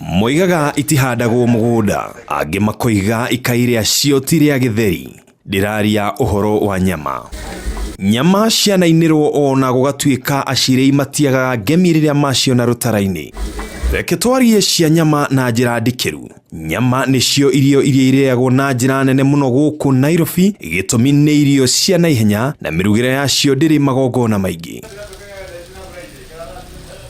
Moigaga itihandagwo mũgũnda, angĩ makoiga ikai rĩacio ti rĩa gĩtheri. Ndĩraria ũhoro wa nyama. Nyama cianainĩrwo ona gũgatuĩka acirĩi matiagaga ngemi rĩrĩa maciona rũtara-inĩ. Reke twarie cia nyama na njĩra ndikĩru. Nyama nĩcio irio iria irĩagwo na njĩra nene mũno gũkũ Nairobi, gĩtũmi nĩ irio cia naihenya na mĩrugĩre yacio ndĩrĩ magongona maingĩ.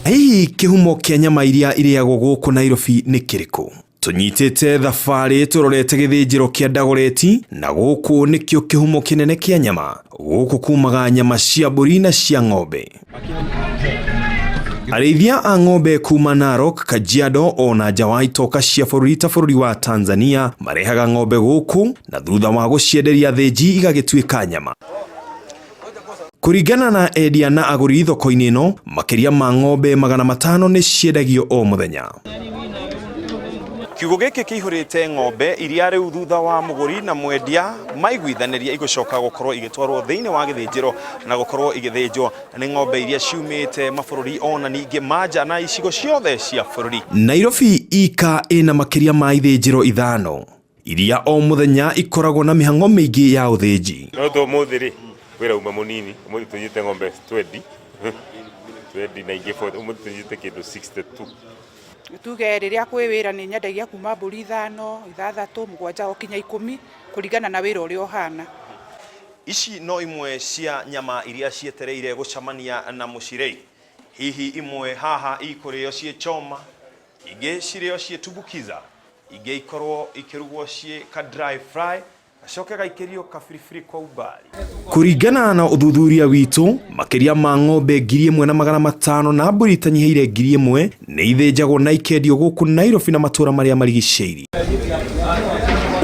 Hihi kĩhumo kĩa nyama iria irĩagwo gũkũ Nairobi nĩ kĩrĩkũ? Tũnyitĩte thabarĩ tũrorete gĩthĩnjĩro kĩa Dagoretti na gũkũ nĩkĩo kĩhumo kĩnene kĩa nyama. Gũkũ kumaga nyama cia mbũri na cia ng'ombe. Arĩithia a ng'ombe kuma Narok, Kajiado ona nja wa itoka cia bũrũri ta bũrũri wa Tanzania marehaga ng'ombe gũkũ na thutha wa gũcienderia athĩnji igagĩtuĩka nyama. Kũringana na endia na agũri thoko-inĩ ĩno, makĩria ma ng'ombe 500 nĩ ciendagio o mũthenya. Kiugũ gĩkĩ kĩihũrĩte ng'ombe iria rĩu thutha wa mũgũri na mwendia maiguithanĩria igũcoka gũkorwo igĩtwarwo thĩinĩ wa gĩthĩnjĩro na gũkorwo igĩthĩnjwo. Nĩ ng'ombe iria ciumĩte mabũrũri ona ningĩ ma nja na icigo ciothe cia bũrũri. Nairobi ika ĩna makĩria ma ithĩnjĩro ithano iria o mũthenya ikoragwo na mĩhang'o mĩingĩ ya ũthĩnji. No to ũmũthĩ rĩ, wĩra uma mũnini, ũmũthĩ tũnyite ng'ombe 20, 20 na ingĩ 40, ũmũthĩ tũnyite kĩndũ 62. Tuge rĩrĩa kwĩ wĩra nĩ nyendagia kuma mbũri 5, 6, 7 o kinya 10 kũringana na wĩra ũrĩa ũhana. Ici no imwe cia nyama iria cietereire gũcemania na mũcirei. Hihi imwe haha ikũrĩo ciĩ choma, ingĩ cirĩo ciĩ tumbukiza, ingĩ ikorwo ikĩrugwo ciĩ ka dry fry, gacoke gaikĩrio kabiribiri kwa umbali. Kũringana na ũthuthuria witũ, makĩria ma ng'ombe 1,500 na mbũri itanyihĩire 1,000 nĩ ithĩnjagwo na ikendio gũkũ Nairobi na matũra marĩa marigicĩirie.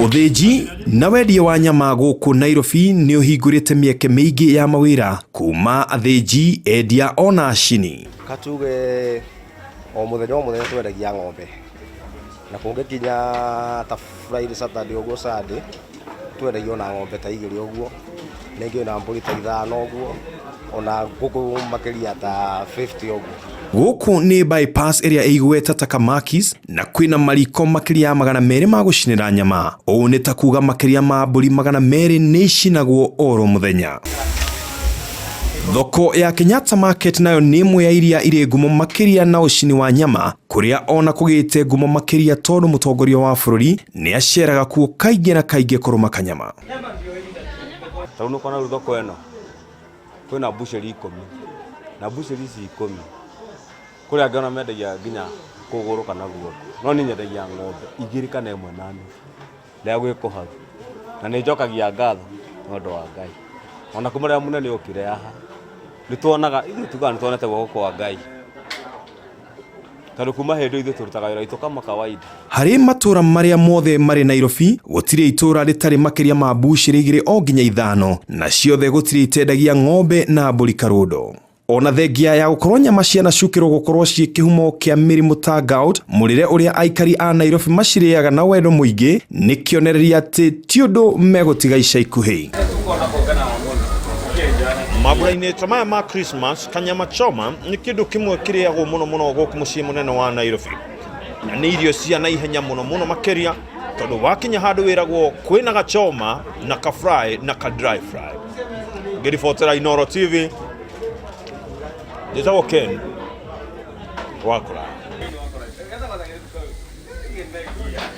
Ũthĩnji na wendia wa nyama gũkũ Nairobi nĩ ũhingũrĩte mĩeke mĩingĩ ya mawĩra kuma athĩnji, endia ona acini. Katuge o mũthenya o mũthenya twendagia ng'ombe na kũngĩkinya ta Friday, Saturday ũguo Sunday twendagia ona ng'ombe ta 2 ũguo, rĩngĩ ona mbũri ta 5 ũguo, ona ngũkũ makĩria ta 50 ũguo. Gũkũ nĩ bypass ĩrĩa ĩigweta ta Kamakis na kwĩna mariko makĩria ya 200 ma gũcinĩra nyama. Ũũ nĩ ta kuga makĩria ma mbũri 200 nĩ icinagwo oro mũthenya. Thoko ya Kenyatta Market nayo nĩ ĩmwe ya iria irĩ ngumo makĩria na ũcini wa nyama, kũrĩa ona kũgĩte ngumo makĩria tondũ mũtongoria wa bũrũri nĩ aceraga kuo kaingĩ na kaingĩ kũrũma kanyama. Tarĩu nĩ ũkona rĩu thoko ĩno kwĩna mbucĩri 10 na mbucĩri ici 10 kũrĩ angĩ ona mendagia nginya kũgũrũ kana guoko, no niĩ nyendagia ng'ombe 2 kana 1.5 rĩrĩa gwĩ kũharu, na nĩ njokagia ngatho nĩ ũndũ wa Ngai. Ona kuma rĩrĩa mũnene okire haha nĩ tuonaga, ithuĩ tugaga nĩ tuonete guoko kwa Ngai, tondũ kuma hĩndĩ ĩyo ithuĩ tũrutaga wĩra witũ kama kawaida. Harĩ matũra marĩa mothe marĩ Nairobi, gũtirĩ itũra rĩtarĩ makĩria ma mbucĩrĩ 2 o nginya 5, na ciothe gũtirĩ itendagia ng'ombe na mbũri karũndo. Ona thengia ya gũkorwo nyama cianacukĩrwo gũkorwo ciĩ kĩhumo kĩa mĩrimũ ta gout, mũrĩre ũrĩa aikari a Nairobi macirĩaga na wendo mũingĩ nĩ kĩonereria atĩ ti ũndũ megũtiga ica ikuhĩ. Mambura-inĩ ta maya ma Christmas, kanyama choma nĩ kĩndũ kĩmwe kĩrĩagwo mũno mũno gũkũ mũciĩ mũnene wa Nairobi. Na nĩ irio cia naihenya mũno mũno makĩria tondũ wakinya handũ wĩragwo kwĩna gachoma na ka fry na ka dry fry. Ngĩribotera Inooro TV, njĩtagwo Ken Wakũra.